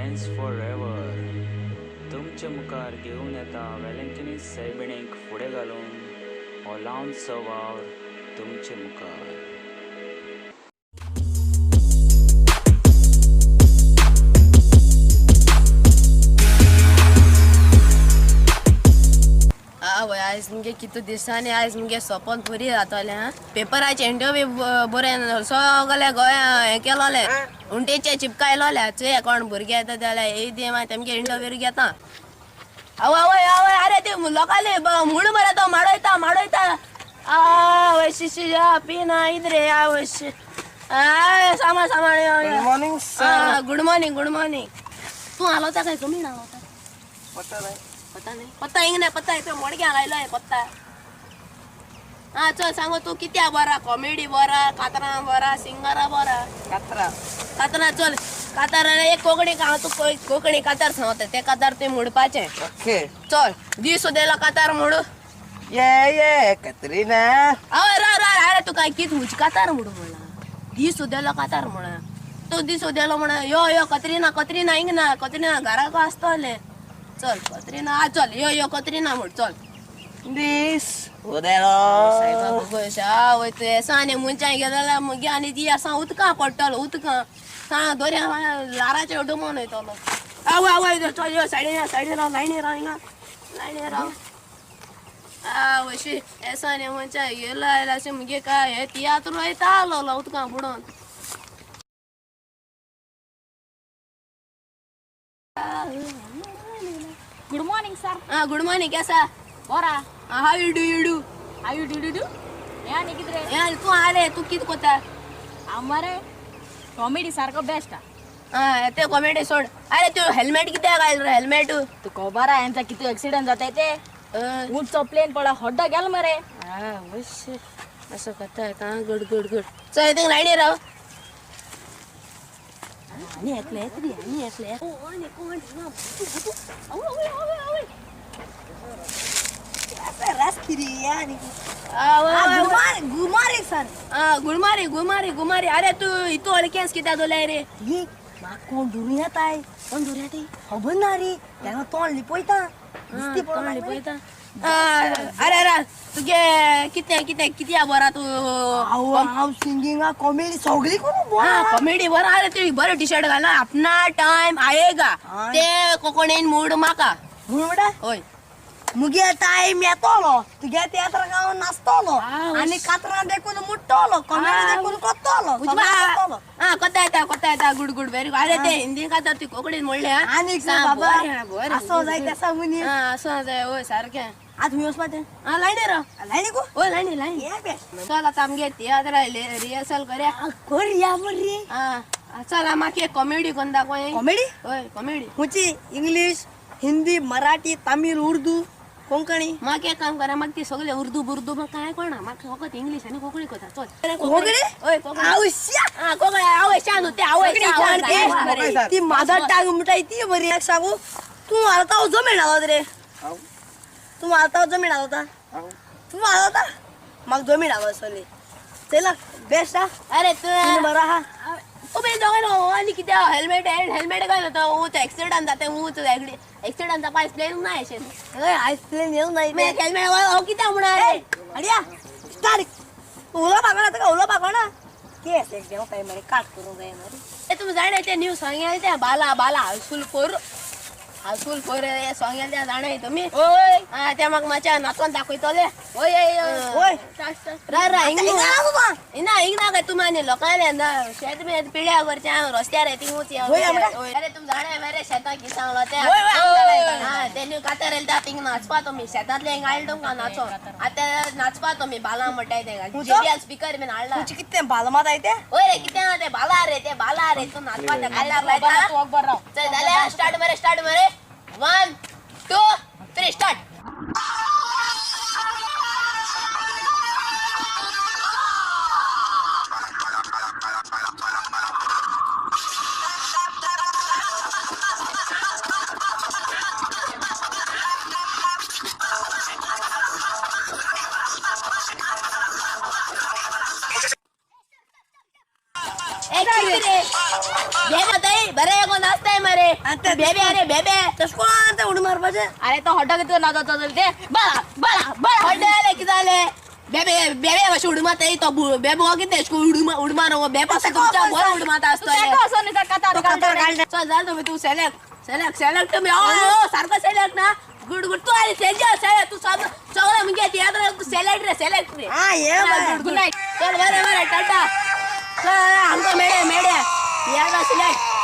Dance for ever तुमचे मुखार घेवन येता वेलंकनी सैबिणीक फुडें घालून हो ल्हानसो वावर तुमचे मुखार. आवय, आयज मुगे कितू दिसांनी आयज मुगे सपन पुरी जातलें. हा, पेपराचे इंटरव्यू बरें सगळे गोंया हें केलोलें, उंटेचे चिपकायलोले. चोया कोण भुरगे येता जाल्यार एक दी मागीर तेमगे इंटरव्यू घेता. आवय आवय आवय, अरे ते लोकांले म्हूण मरे तो माडयता माडयता. आवय शी पिना इद्रे. आवय शी, सामा सामा. Good morning sir. Good morning, good morning. तूं आलोता काय जमीन आलोता? पता नाही. पत्ता नाही, पत्ता हिंग नाही, पत्ता इथे मोडक्या लायलोय पत्ता. हा चल सांगो, तू कित्या बरा? कॉमेडी बरा, कातरा बरा, सिंगरा बरा? कातरा. कातरा. चल कातार एक कोंकणी हांव तू कोंकणी कातार सांगता, ते कातार तुवें म्हणपाचें. ओके. चल, दीस उदेलो कातार म्हणू. ये ये कतरीना. हय, रा रा, अरे तुका कित हुज कातार म्हणू म्हणा. दीस उदेलो कातार म्हणा तूं. दीस उदेलो म्हणा. यो यो कतरीना, कतरीना हिंग ना, कतरीना घराक आसतलें. चल कतरीना, आ चल, यो यो कतरीना म्हण, चल. दीस उदेलो. सायबा भोगोश. आवय, तूं येसा आनी मनशां गेले जाल्यार मुगे आनी ती आसा उदकां पडटलो, उदकां सांग दोऱ्या लाराचेर डुमोन वयतलो. आवय आवय, चल यो सायडीन या, सायडीन राव, लायनी राव, हिंगा लायनी राव. आवय शी, येसा आनी मनशां गेलो जाल्यार अशें मुगे काय हे तियात्र वयता आसलो उदकां बुडोन. Good morning sir. हा, गुड मॉर्निंग, केसा? बोरा. How you do, you do? I you do do do हे आनी कितें रे? हे तूं आरे, तूं कितें कोता? हांव मरे कॉमेडी सारको बेस्ट. हा, ते कॉमेडी सोड. अरे तूं हेल्मेट कित्याक घायल रे, हेल्मेट? तू खबर आहा हेंचा किती एक्सिडेंट जाताय ते? उंचो प्लेन पडला, हड्डो गेलो मरे. असं करता का? Good good good. चल थिंग लायनी राव. आनी येतले येतली, आनी येतले. ओ, आनी कोण हिंगा? भुतू, भुतू. आवय आवय आवय आवय. आवय. Good morning sir. हा, good morning, good morning, good morning. अरे तू इतू केस कित्याक दोलाय रे? ये म्हाका कोण धरून येताय. कोण दुर्या ते? खबर ना रे, तेंका तोंड लिपयता, दिसती पडोंक लिपयता. अरे अरे, तुगे कितें कितें कित्या बरा तूं? हांव हांव सिंगिंगा, कॉमेडी सगळी करूं. हा, कॉमेडी बरा. अरे तू बरं टी शर्ट घाला, अपना टाइम आएगा. हय. ते कोंकणीन मूड माका. म्हणून म्हणटा. हय. मुगे टायम येतलो, तुगे तियात्राक हांव नाचतलो आनी कातरां देखून मुट्टलो, कॉमेडी देखून कोत्तलो, सगळें कोत्तलो. हा, कोता येता, कोता येता. Good good, very good. अरे ते हिंदी कातार ती कोंकणीन म्हणले. हा. आनी सा, बाबा बरें हा, बरें. असो जाय तेसा मनीस. हा, असो जाय, हय सारकें. आज हुंय वचपा तें? हा, लायनी राव. लायनी गो. हय, लायनी लायनी. हे बेस्ट. चल आतां आमगे तियात्र रिहर्सल करया. करया मरे. हा चल, म्हाका एक कॉमेडी करून दाखय. कॉमेडी? हय, कॉमेडी. खंयची? इंग्लीश, हिंदी, मराठी, तामीळ, उर्दू, कोंकणी? म्हाका एक काम करा, म्हाका ती सगळे उर्दू बुर्दू म्हाका कांय कळना. म्हाका फकत इंग्लीश आनी कोंकणी कोता. चल. कोंकणी? हय, कोंकणी. आवश्या. हा, कोंकणी. आवय शान न्हू ते, आवय शान. ती ती मादर टांग म्हणटाय ती बरी. एक सांगू, तूं आलता जमीन आलो रे. तूं आलता जमीन आलो, तूं आलता म्हाका जमीन आलो सली. चला, बेस्ट हा. अरे तूं बरो आहा. तुमी दोगांय न्हू आनी कित्याक हेल्मेट हेल्मेट घाल? तो ऊंच एक्सिडंट जाता, ऊंच एक्सिडंट जावपा आयज प्लेन ना अशें. हय, आयज प्लेन येवंक ना. हेल्मेट हो कित्याक म्हणा रे? Idea start. उलो मागणा तुका, उलो मागणा केस एक देंवताय मरे, काट करूंक जाय मरे. ते तुमी जाणा ते न्यू सॉंग येयलें तें, बाला बाला हाऊसफूल फोर, हाऊसफूल फोर हे सॉंग येयलें तें जाणा तुमी? ओय. हा, ते म्हाका मातशें नाचोन दाखयतले. ओय ओय. ओय. रा रा, हिंग हिंगा तुका. हिंगा हिंगा काय तुमी आनी लोकांले ना शेत बी पिड्या करचें हांव रस्त्यार थिंगूच. वय आमडा. अरे तुमी जाणा मरे शेतां कितें सांगलो तें? वय, वय. हा, ते न्यू कातार येयले ते थिंग नाचपा तुमी शेतांतले हिंगा हाडले तुमकां नाचोन. आतां नाचपा तुमी बाला म्हणटाय ते. खंयचो? जेबीएल स्पीकर बीन हाडला. तुमचें कितें बालमात I तें? ओय रे, कितें आहा ते बाला रे, ते बाला रे. तूं नाचपा ते कातार लायता. तूं बरो राव. चल जाल्यार स्टार्ट मरे, स्टार्ट मरे. 1 2 3 स्टार्ट. रे बरें नाचताय मरे. बेबे अरे बेबे. तशें कोण ते उडी मारपाचें? अरे तो हड्डो कितें ना जाता ते बळा बळा बळा. हड्डे जालें कितें जालें? बेबे बेबे कशें उडी मारता तो बेबो कितें एश करून उडी उडी मार बेबो तुमच्या बरो उडी मारता आसतो. तेका वचोन न्ही कातार चल जालें तुमी तूं सेलेक्ट सेलेक्ट सेलेक्ट तुमी. हय हय सारको सेलेक्ट ना. Good good. तूं आनी तेजे सेलेक्ट तूं सगळें मुगे तियात्र तूं सेलेक्ट रे सेलेक्ट रे. आं हे बरें. Good night. चल बरें बरें टाटा. चल आमकां मेळया मेळया तियात्रा सिलेक्ट.